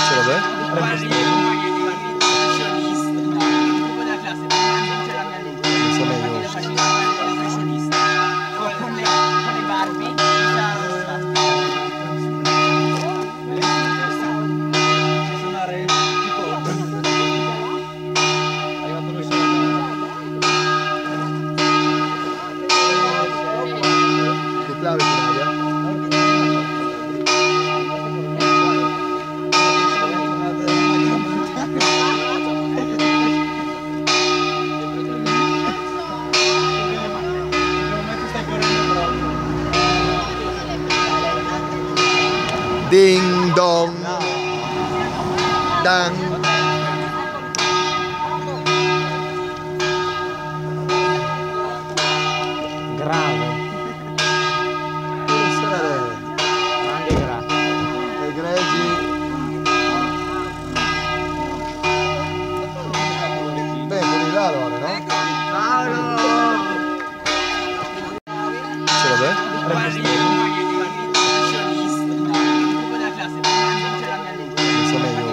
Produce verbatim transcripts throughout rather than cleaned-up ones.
Vabbè. Insomma, io... Che clave finale, eh? Ding dong. Dang. Grave, Che sarà? Anche grave. Egregi. Beh, con il allora, no? Paolo! Sì, vabbè. Insomma, io...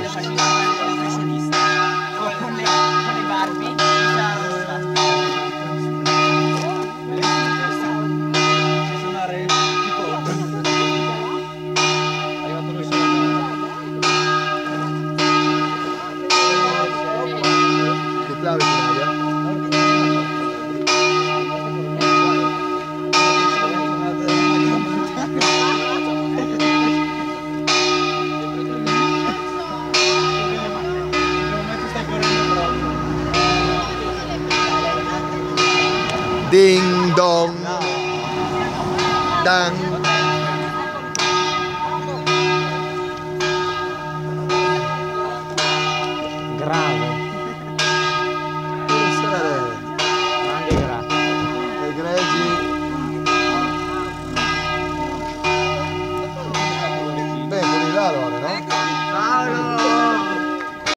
Che clave finale, eh? Ding dong. Dang.